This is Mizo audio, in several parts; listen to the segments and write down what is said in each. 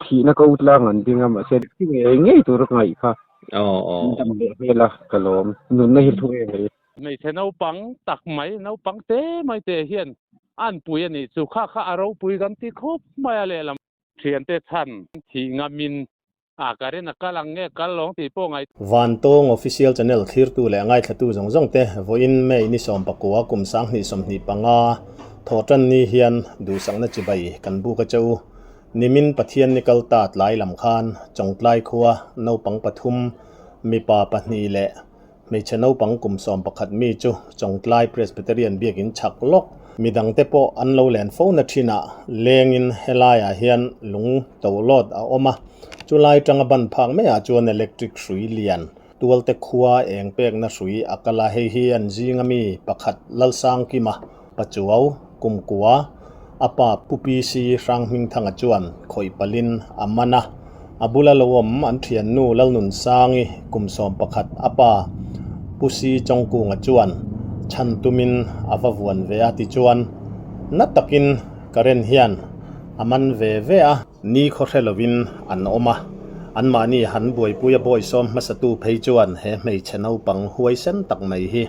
Thihna ko tlang an ding a, mahse thi ngei ngei tur ka ngaih kha. An dam leh hmel a, ka lawm. Nunna hi hlu em mai. Hmeichhe naupang tak mai, naupang te mai te hian an pui a nih chu. Kha kha a ropui kan ti khawp mai a lehlam. Thiante chhan thih ngamin a ka rin a kal ang nge kal lawng tih pawh ngaih. Vantawng Official Channel thlirtu leh ngaithlatu zawng zawng te vawiin May ni 19 kum 2025 thawhtan ni hian duhsakna chibai kan buk a che u. Nimin Pathian ni kal ta tlai lam khan Chawngtlai khua naupang pathum, mipa pahnih leh Hmeichhe naupang kum 11 mi chu Chawngtlai Presbyterian biakin chhak lawk. Midangte pawh an lo len fo na thinah lengin helaiah hian lung to lawt a awm a, chulai tanga ban phak maiah chuan electric hrui lian tualte khua eng pekna hrui a kal a, hei hi an zinga mi pakhat Lalsangkima Pachuau kumkua a pa Pu PC Hranghmingthanga chuan khawih palin a man a, a bula lo awm an thiannu Lalnunsangi kum 11 a pa Pu Si Chawngkunga chuan chhan tumin a va vuan ve a tichuan na takin current hian a man ve ve a. Ni khaw hre lovin an awm a, anmahni han buaipui a bawisawm hmasatu phei chuan he hmeichhe naupang huaisen tak mai hi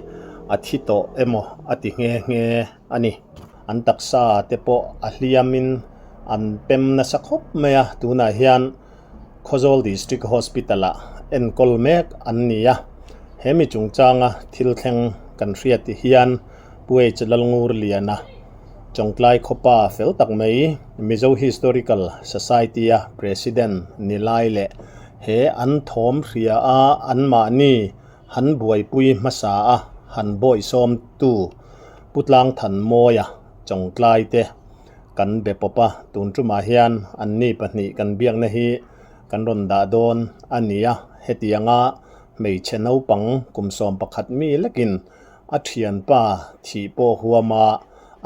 a thi tawh emaw a ti nghe nghe a ni. An taksa te pawh a hliamin an pem nasa khawp mai a, tunah hian Khawzawl District Hospital-ah enkawl mek an ni a. He mi chungchanga thil thleng kan hriat ti hian Pu H. Lalngurliana, Chawngtlai khawpa fel tak mai, Mizo Historical Society-a President ni lai leh he an thawm hria a anmahni han buaipui hmasa a han bawihsawmtu Pu Tlangthanmawia Chawngtlai te kan be pawp a, tun tumah hian anni pahnih kan biakna hi kan rawn dah dawn a ni a, hetianga hmeichhe naupang kum 11 mi lekin a thianpa thih pawh huama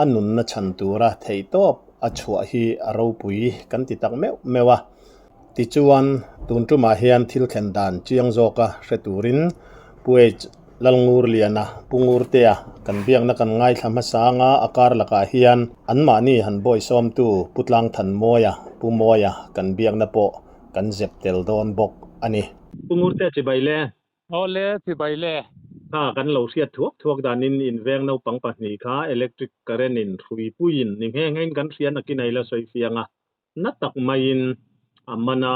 a nunna chhan tura theihtawp a chhuah hi a ropui kan ti tak meuh meuh a. Tichuan, tun tumah hian thil thlen dan chiang zawka hre turin Pu H. Lalngurliana, Pu Ngurtea kan biakna kan ngaithla hmasa anga a kar lakah hian anmahni han bawisawmtu Pu Tlangthanmawia, Pu Mawia kan biakna pawh kan zep tel dawn bawk a ni. Pu Ngurtea chibai le. Aw le, chibai le. Kha kan lo hriat thuak thuak danin in veng naupang pahnih kha electric current in hruipuiin ni nghe nghein kan hria nakin a ila sawi fiang a. Na tak maiin a man a,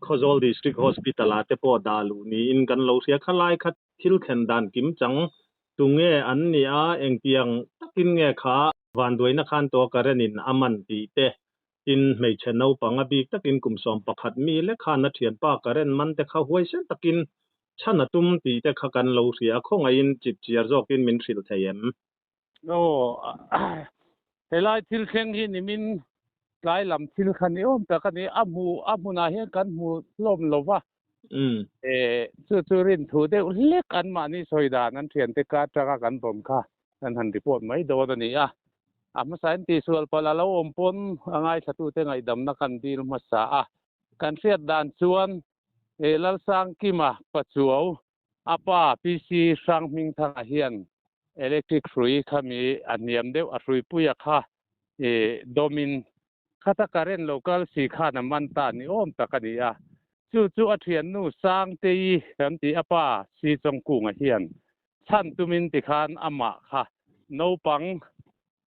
Khawzawl District Hospital ah te pawh dah luh niin kan lo hria. Khalai kha thil thlen dan kim chang tunge an nih a, engtiang takin nge kha vanduaina khan tawh current in a man tih te, tin hmeichhe naupang a bik takin kum 11 mi lek khan a thianpa current man te kha huaisen takin chhan a tum tih te kha kan lo hria a, khawngaihin chipchiar zawkin min hrilh thei em? Aw, helai thil thleng hi nimin tlai lam thil kha ni awm tak a ni. A hmu a hmunah hian kan hmu hlawm lo va. Chu chu rin thu deuh hlek anmahni sawi dan an thiante ka atanga kan bawm kha kan han report mai dawn a ni a. A hmasain tihsual palh a lo awm pawn a ngaithlatute ngaihdamna kan dil hmasa a. Kan hriat dan chuan Lalsangkima Pachuau A pa PC Hranghmingthanga hian electric hrui kha mi a hniam deuh a hruipuia kha i dawmin khata current lo kal si khan a man ta ni awm tak a ni a. Chu chu a thiannu Sangtei kan tih a pa Si Chawngkunga hian chhan tumin tikhan amah kha naupang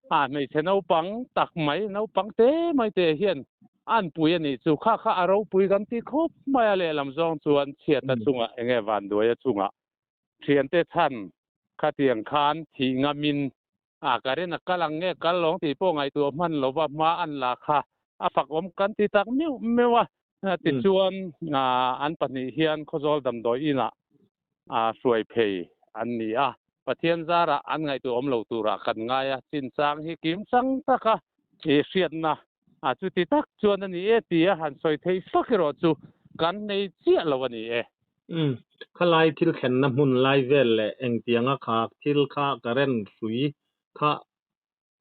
A hmeichhe naupang tak mai, naupang te mai te hian an pui a nih chu. Kha kha a ropui kan ti khawp mai a, lehlam zawng chuan chhiatna chungah eng nge vanduai a chungah thiante chhan khatiang khan thih ngamin a ka rin a kal ang nge kal lawng tih pawh ngaihtuah hman lova hma an la kha a fakawm kan ti tak meuh meuh a. Tichuan an pahnih hian Khawzawl damdawi inah hruai phei an ni a, Pathian zarah an ngaihtuah awm lo turah kan ngai a, chinchang hi kim chang taka i hriatna chuti tak chuan a ni e tia han sawi theih fak erawh chu kan nei chiah lo a ni e. Umm, khalai thil thlenna hmun lai vel leh engtianga kha thil kha current hrui kha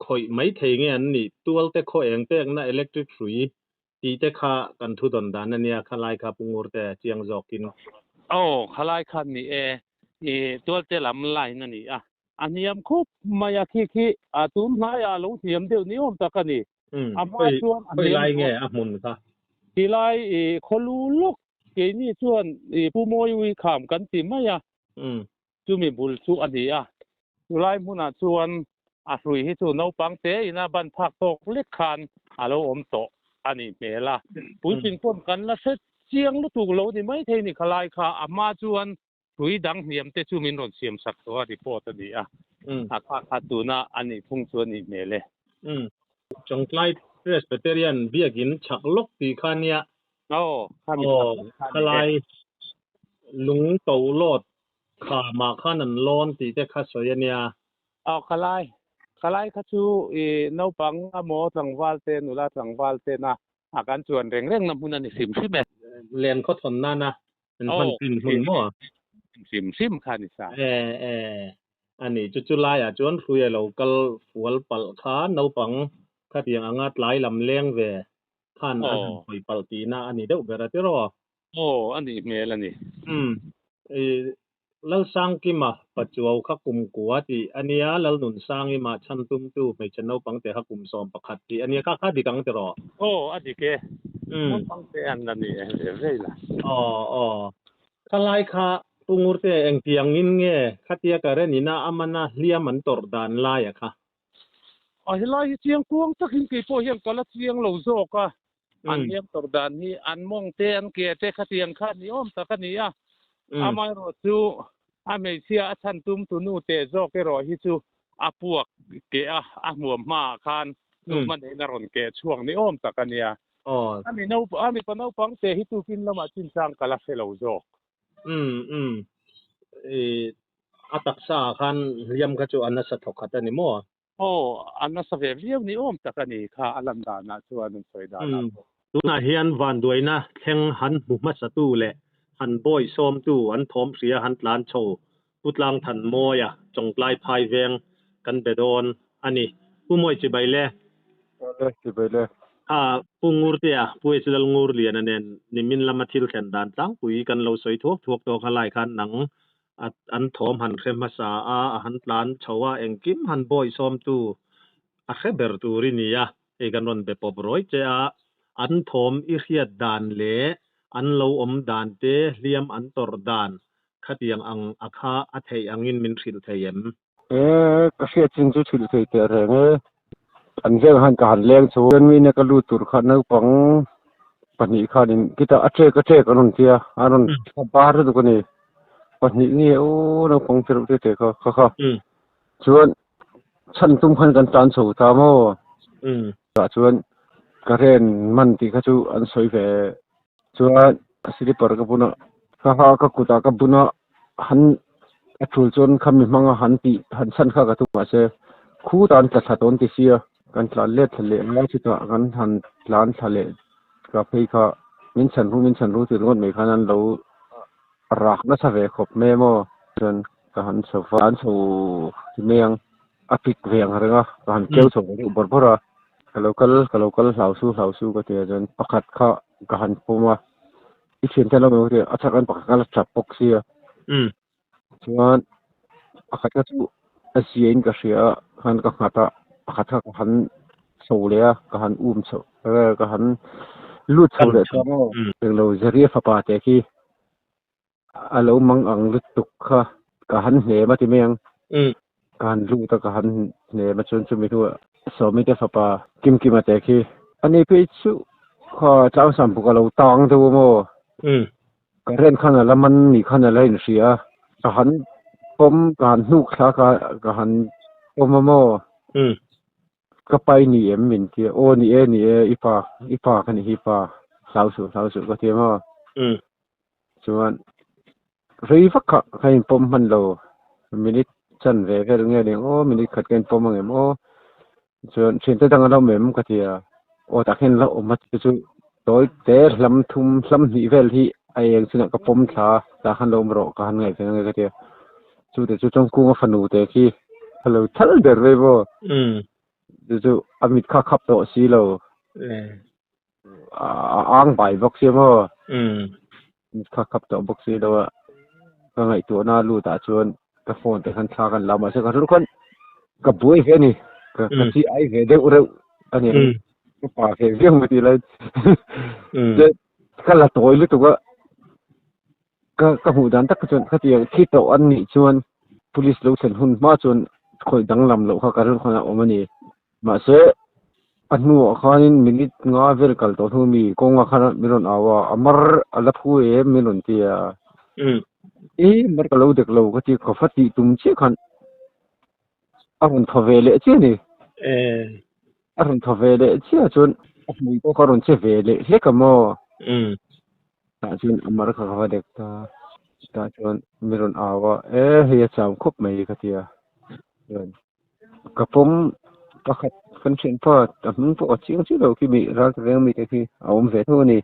khawih mai thei nge an nih? Tualte khaw eng pekna electric hrui tih te kha kan thu dawn dan a nia, khalai kha Pu Ngurte chiang zawkin. Aw, khalai kha ni e, i tualte lam line a ni a, a hniam khawp mai a, khi khi a tun hnaiah a lo hniam deuh ni awm tak a ni. A hma chuan a hniam. Khawi lai nge a hmun kha? Tilai i khawlu lawk keini chuan i Pu Mawiui kham kan ti mai a, chumi bul chu a ni a. Chulai hmunah chuan a hrui hi chu naupang te ina ban phak tawk lek khan a lo awm tawh a nih hmel a. Puitling pawn kan la hre chiang lutuk lo ni maithei ni khalai kha a hma chuan hrui dang hniam te chu min rawn siam sak tawh a report a ni a. A kha kha tuna a nih phung chu a nih hmel e. Chawngtlai Presbyterian biakin chhak lawk tih kha nia. Aw, khami chhak lawk kha a ni e. Khalai lung to lawt Khamah khan an lawn tih te kha sawi a nia. Aw khalai, khalai kha chu i naupang emaw tlangval te nula tlangval tena a kan chuan reng reng na hmun a ni hrim hrim e. Len khaw thawn nana an hman thin hmun maw? Hrim hrim kha a ni sa. E e, a ni chu chu laiah chuan hrui a lo kal fual palh kha naupang khatiang anga tlai lam leng ve khan an han hawi palh tihna a ni deuh ber a tiraw? Aw, a nih hmel a ni. Umm, i Lalsangkima Pachuau kha kum kua tih a nia, Lalnunsangima chhan tumtu hmeichhe naupang te kha kum 11 tih a nia, kha kha dik ang tiraw? Aw, a dik e. Naupang te an la ni e, ve ve ila. Aw, aw. Khalai kha Pu Ngurte engtiangin nge khatia Karen ina a mana hliam an tawrh dan laia kha? A helai hi chiang kuang takin kei pawh hian ka la chiang lo zawk a, an hliam tawrh dan hi an mawng te an ke te khatiang kha ni awm tak a ni a, amaherawh chu a hmeichhia a chhan tum tu nu te zawk erawh hi chu a puak keh a, a hmuam hmaah khan nu hmaneiin a rawn keh chhuak ni awm tak a nia. A mi a mipa naupang te hi tukin lamah chinchang ka la hre lo zawk. Umm umm i a taksa ah khan hliam kha chu a nasa thawk khat a ni maw? Aw, a nasa ve viau ni awm tak a ni kha a lan danah chuan an sawi danah pawh. Tunah hian vanduaina thleng han hmu hmasatu leh han bawi sawmtu an thawm hria han tlan chho Pu Tlangthanmawia Chawngtlai phai veng kan be dawn a ni. Pu Mawi chibai le. Awle, chibai le. Kha Pu Ngurtea, Pu H Lalngurliana nen nimin lama thil thlen dan tlangpui kan lo sawi thuak thuak tawh kha lai khan nang an thawm han hre hmasa a, a han tlan chho a, engkim han bawi sawmtu a hre ber tur i ni a, hei kan rawn be pawp rawi che a, an thawm i hriat dan leh an lo awm dan te hliam an tawrh dan khatiang ang a kha a theih angin min hrilh thei em? E, ka hriat chin chu hrilh thei teh reng e. An veng han ka han leng chu mine ka lut tur kha naupang pahnih khanin kitah a ṭek a ṭek an rawn tia a rawn bar lutuk a ni. Pahnih nge aw naupang te reuh te te kha kha kha. Chuan chhan tum khan kan tlan chho ta maw? Tah chuan ka ren man tih kha chu an sawi ve chuan slipper ka bun a kha kha ka kutah ka bun a han a tul chuan khami hmanga han tih han chhan kha ka tum mahse khutah an tla thla tawn ti sia kan tlan let thla leh a chutah kan han tlan thla leh ka phei kha min chhan ru min chhan ru tih ringawt mai khan an lo rak nasa ve khawp mai maw chuan ka han chho va an chho ti mai ang a pik ve ang reng a ka han keu chho ve deuh bawrh bawrh a ka lo kal ka lo kal hlau su hlau su ka ti a chuan pakhat kha ka han pawm a i thian te lo mai a chak an pakhat kha la tap bawk sia chuan pakhat kha chu a zia in ka hria a khan ka nghat a pakhat kha ka han chho leh a ka han um chho ka han lut chho leh ta maw englo Zeria fapa te khi A lo mang ang lutuk kha ka han hnem a ti mai ang. Ka han lut a, ka han hnem a chuan chumi hnuah Sawmi te fapa Kimkima te khi a ni phei chu kha Tlangsam buk a lo tang deuh a maw? Ka ren khan a la man ni khan a la inhria a, ka han pawm ka han hnuk thla ka ka han pawm a maw? Ka pai ni em min ti a, aw ni e ni e i pa i pa ka ni hi pa hlau suh hlau suh ka ti a maw? Chuan rei vak kha ka inpawm hman lo minute chan ve vel nge ni aw minute khat ka inpawm ang em aw chuan thiante dang an awm em ka ti a aw tah khian la awm a chu chu tawi te hlam thum hlam hnih vel hi a eng chungah ka pawm thla a tah khan lo awm rawh ka han ngaih ve ang e ka ti a chu te chu Chawngkunga fanu te khi a lo thal ber mai maw chu chu a mit kha a khap tawh si lo. A ang bai bawk sia maw? Kha khap tawh bawk si lo a, ka ngaihtuahna lut ah chuan ka phone te khan thla kan la mahse ka rilru khan ka buai ve a ni, ka chi ai ve deuh reuh a ni. Ka pa ve viau mai tih lai ka la tawi lutuk a, ka ka hmuh dan tak chuan khatiang thi tawh an nih chuan police lo thlen hun hma chuan khawih danglam loh kha ka rilru khan a awm a ni. Mahse a hnuah khanin minute nga vel kal tawh hnu mi kawnga khan min rawn au a, a mar a la phu em min rawn ti a. I mar ka lo dek lo ka ti ka va tih tum chiah khan a rawn thaw ve leh chiah a ni. A rawn thaw ve leh chiah chuan a hmui pawh kha a rawn che ve leh hlek a maw? Tah chuan a mar kha ka va dek ta. Tah chuan min rawn au a, e hei a cham khawp mai ka ti a. Chuan ka pawm pakhat kan thianpa a hming pawh a chiang chiah lo khi mi ral veng mite khi a awm ve tho a ni.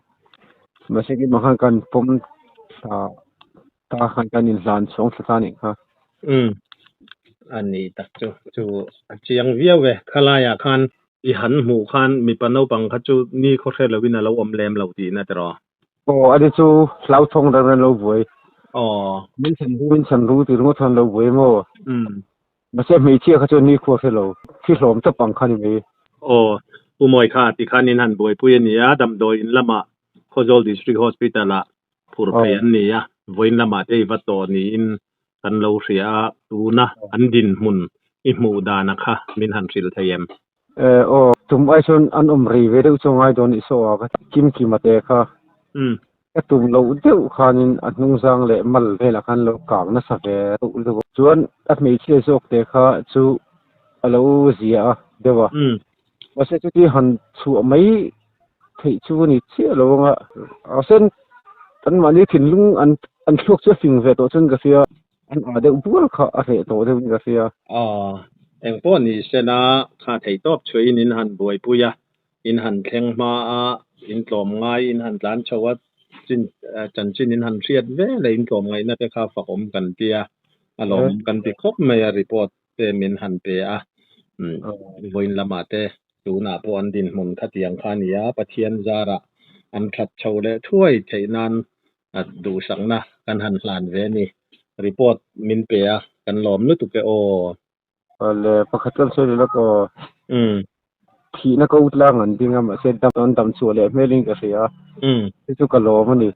Mahse keimah khan kan pawm thla ta khan kan inhlan chhawng thla ta a nih kha. Umm a ni tak chu chu a chiang viau e khalaiah khan i han hmuh khan mipa naupang kha chu ni khaw hre lovin a lo awm lem lo tihna tiraw? Aw ani chu hlauthawng reng reng lo buai. Aw. Min chhan ru min chhan ru tih ringawt khan lo buai maw? Umm. Mahse hmeichhia kha chuan ni khua hre lo, thi hlawm tawp ang kha ni mai. Aw, Pu Mawi kha ti khan in han buaipui a ni a, damdawi in lamah Khawzawl District Hospital ah phur phei an ni a, vawiin lamah te i va tawh niin kan lo hria a, tuna an dinhmun i hmuh dana kha min han hrilh thei em? Aw, tum ai chuan an awm rei ve deuh chu a ngai dawn i saw a, ka kim kim a te kha. Ka tum loh deuh khanin a hnungzang leh mal velah khan lo kang nasa ve deuh deuh a. Chuan a hmeichhia zawk te kha chu a lo zia a deuh a. Mahse chuti han chhuah mai theih chu a ni chiah lo ang a. A sen anmahni thinlung an an thluak chu a fing ve tawh chuan ka hria. An ah deuh bual kha a hreh tawh deuhin ka hria. Aw, eng pawh ni sela kha theihtawp chhuahin in han buaipui a, in han thleng hma a, in tlawm ngai in han tlan chho a, chin chanchin in han hriat ve leh in tlawm ngaihna te kha fakawm kan ti a, a lawmawm kan ti khawp mai a report te min han pe a, vawiin lamah te tunah pawh an dinhmun khatiang kha a ni a, Pathian zarah an that chho leh thuai theih nan duhsakna kan han hlan ve a ni. Report min pe a, kan lawm lutuk e aw. Le pakhat chuan sawi leh lawk aw. Thihna ko tlang an ding a mahse dam an dam chhuah leh hmelin ka hria a. Chu chu ka lawm a ni.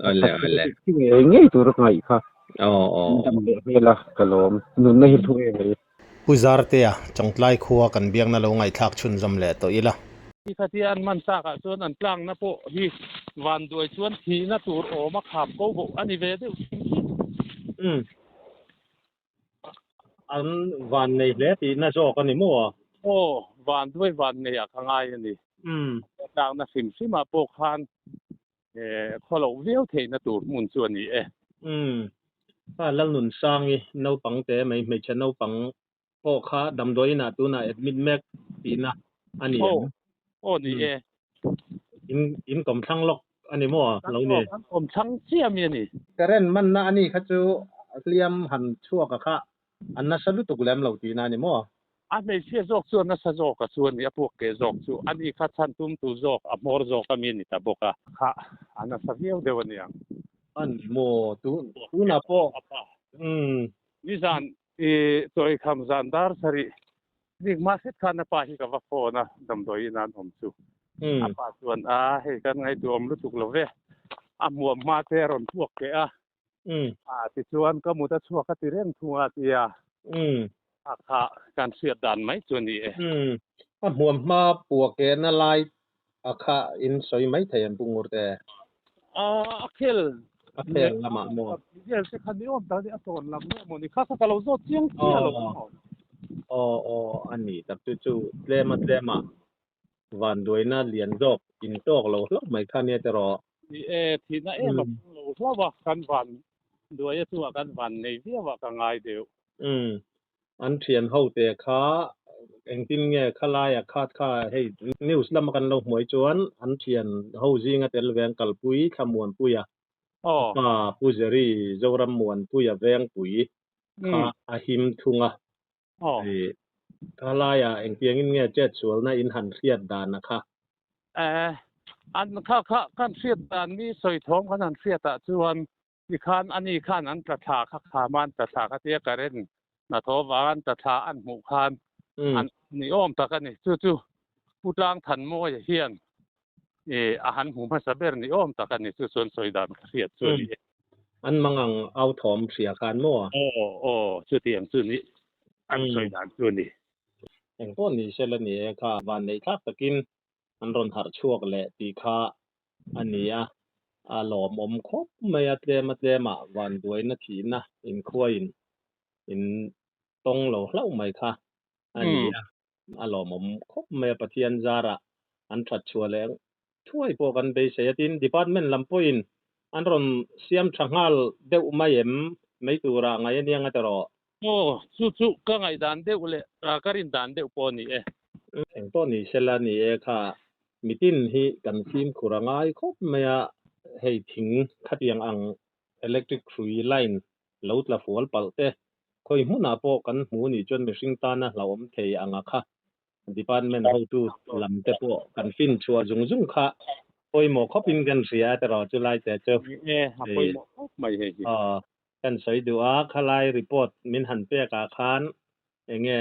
Ale ale. Thi ngei ngei tur ka ngaih kha. Aw aw. An dam leh hmel a ka lawm. Nunna hi hlu em mai. Pu Zartea, Chawngtlai khua kan biakna lo ngaihthlak chhunzawm leh tawh ila. Hi khatia an man takah chuan an tlangna pawh hi vanduai chuan thihna tur awm a kham ko bawk a ni ve deuh hrim hrim. An van nei hle tihna zawk a ni maw? Aw, van duai van neiah ka ngai a ni. Tlakna hrim hrimah pawh khan khaw loh viau theihna tur hmun chu a ni e. Umm. Kha Lalnunsangi naupang te mai hmeichhe naupang pawh kha damdawi inah tunah admit mek tihna a ni em? Aw, aw ni e. In in kawmthlang lawk a ni maw lo ni? Kan kawmthlang chiah mi a ni. Current manna a ni kha chu hliam han chhuak a kha a nasa lutuk lem lo tihna a ni maw? A hmeichhia zawk chu a nasa zawk a chu a ni, a puak keh zawk chu a ni kha chhan tumtu zawk a hmawr zawk a mi a ni ta bawk a. Kha a nasa viau deuh a niang. A ni maw? Tunah pawh umm. Nizan I chawikham zan dar sarih nik hma hret khan a pa hi ka va phone a, damdawi in an awm chu. A pa chuan a hei kan ngaihtuah awm lutuk lo ve, a hmuam hma te a rawn puak keh a, a tichuan ka mut a chhuak a ti reng thung a tia a kha kan hriat dan mai chu a ni e. A hmuam hma puak kehna lai A kha in sawi mai thei an Pu Ngurte. A khel. A khel lamah maw? Vel te kha ni awm tak a ni, a tawn lam nge maw ni kha kha ka lo zawt chiang chiah lo maw? Aw aw a ni tak chu chu tlema tlema vanduaina lian zawk in tawk lo hlauh mai kha nia tiraw? Ni e, thihna em a thleng lo hlauh a, kan van duaia chungah kan van nei viau a ka ngai deuh. Umm An thian ho te kha engtin nge khalaia khat kha hei news lama kan lo hmuai chuan an thian ho zinga tel veng kalpui Thlamuanpuia pa Pu Jerry Zorammuanpuia Vengpui kha a him thung a. Khalaia engtiangin nge chetsualna in han hriat dan a kha? An kha kha kan hriat dan mi sawi thawm kan han hriatah chuan Tikhan ani khan an tla thla kha kham a, an tla thla kha tia current hnathawh vang an tla thla an hmuh khan an ni awm tak a ni. Chu chu Pu Tlangthanmawia hian a han hmu hmasa ber ni awm tak a ni chu chuan sawi dan ka hriat chu a ni e. An mang ang au thawm hria khan maw? Aw aw chutiang chu ni an sawi dan chu a ni. Eng pawh ni sela ni e kha van neih thlak takin an rawn harh chhuak leh tih kha a ni a, a lawmawm khawp mai a tlem a tlemah vanduaina thihna inkhuaiin in tawng lo hlauh mai kha a ni a, a lawmawm khawp mai a Pathian zarah an that chhuah leh thuai pawh kan beisei a tin department lam pawhin an rawn siam tha nghal deuh mai em mai turah ngaih a nia nga tawh. Aw, chu chu ka ngaihdan deuh leh ka rindan deuh pawh a ni e. Eng pawh ni sela ni e kha mitin hi kan fimkhur a ngai khawp mai a, hei thing khatiang ang electric hrui line lo tla fual palh te khawi hmunah pawh kan hmu nih chuan mihring tana hlauhawm thei anga kha department hotu lam te pawh kan fin chhuah zung zung kha pawimawh khawpin kan hria a tiraw chu lai te chu. Ni e, a pawimawh khawp mai hei hi. Aw, kan sawi duh a, khalai report min han pek ah khan enge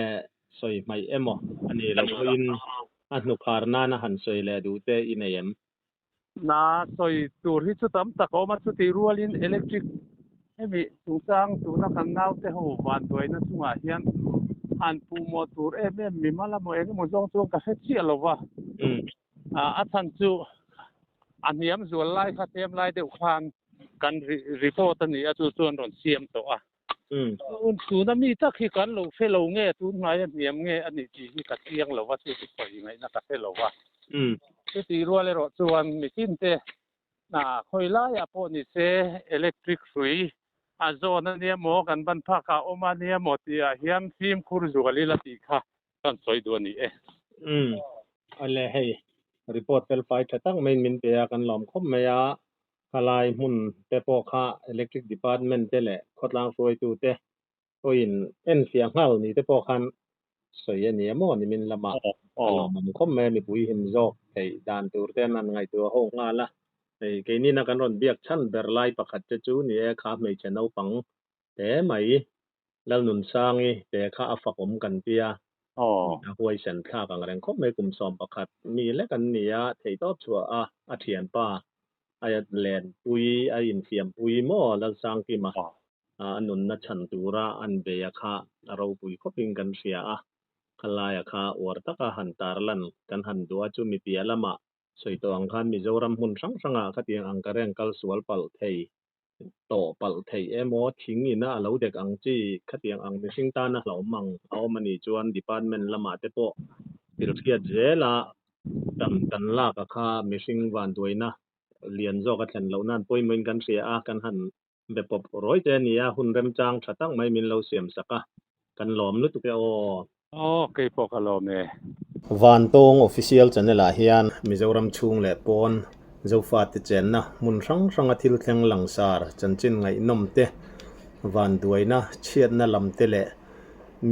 sawi hmaih emaw a nih loh pawhin a hnukhar nana han sawi leh duh te i nei em? Na sawi tur hi chu tam tak a awm a, chutih rualin electric hemi chungchang tuna kan naute ho vanduaina chungah hian han puhmawh tur em em mimal emaw eng emaw zawng chuan ka hre chiah lo va, a chhan chu a hniam zual lai kha tlem lai deuh khan kan report a ni a, chu chuan rawn siam tawh a. Tuna mi tak hi kan lo hre lo nge, tun hnaia hniam nge a nih tih hi ka chiang lo va, chu chu sawi ngaihna ka hre lo va. Chutih rual erawh chuan mitin te khawi laiah pawh ni se electric hrui a zawn a nia maw, kan ban phakah awm a nia maw tihah hian fimkhur zual ila tih kha kan sawi duh a ni e. Umm. Awle hei report fel fai tha tak maiin min pe a, kan lawm khawp mai a. Khalai hmun te pawh kha electric department te leh khawtlang hruaitu te pawhin enfiah nghal ni te pawh khan sawi a ni a maw nimin lamah a lawmawm khawp mai a, mipui him zawk theih dan tur te an han ngaihtuah ho nghal a. Hei keinina kan rawn biak chhan ber lai pakhat te chu ni e kha hmeichhe naupang te mai Lalnunsangi te kha a fakawm kan tia, a huaisen thlak ang reng khawp mai kum 11 mi lek an ni a, theihtawp chhuah a a thianpa a lenpui a infiampui maw Lalsangkima a nunna chhan tura an bei a kha a ropui khawpin kan hria a, khalaia kha uar taka han tarlan kan han duh a chu mi piah lamah sawi tawh ang khan Mizoram hmun hrang hrangah khatiang ang ka reng kal sual palh thei tawh palh theih emaw thing ina a lo dek ang chi khatiang ang mihring tana hlauhawm ang a awm a nih chuan department lamah te pawh thil hriat zela dan kan lak a kha mihring vanduaina lian zawk a thlen loh nan pawimawhin kan hria a, kan han be pawp rawi te a ni a, hun remchang tha tak mai min lo siam sak a, kan lawm lutuk e aw. Aw kei pawh ka lawm e. Vantawng Official Channel ah hian Mizoram chhung leh pawn Zofate chenna hmun hrang hranga thil thleng langsar chanchin ngaihnawm te, vanduaina chhiatna lam te leh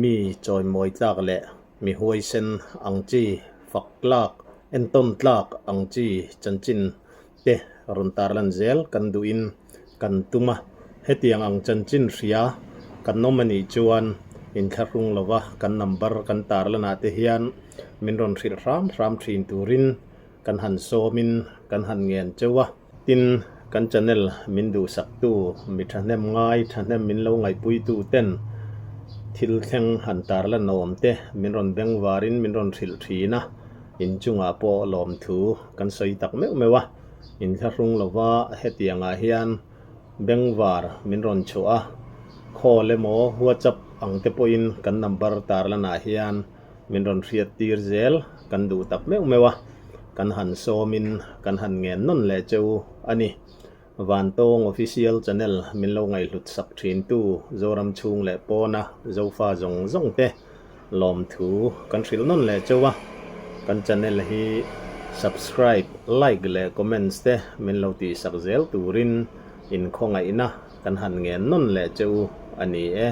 mi chawimawi tlak leh mi huaisen ang chi fak tlak, entawn tlak ang chi chanchin te rawn tarlan zel kan duhin kan tum a, hetiang ang chanchin hria kan awm a nih chuan inthlahrung lova kan number kan tarlanah te hian min rawn hrilh hram hram thin turin kan han sawmin kan han ngen cheu a. Tin, kan channel min duhsaktu mi thahnem ngai thahnem min lo ngaihpuitu ten thil thleng han tarlan awm te min rawn bengvarin min rawn hrilh thin a, inchungah pawh lawmthu kan sawi tak meuh meuh a. Inthlahrung lova hetiangah hian bengvar min rawn chhuah a, call emaw WhatsApp ang te pawhin kan number tarlanah hian min rawn hriat tir zel kan duh tak meuh meuh a, kan han sawmin kan han ngen nawn leh cheu a ni. Vantawng Official Channel min lo ngaihhlut sak thintu Zoram chhung leh pawna Zofa zawng zawng te lawmthu kan hrilh nawn leh cheu a, kan channel hi subscribe, like leh comments te min lo tihsak zel turin inkhawngaihna kan han ngen nawn leh cheu a ni e.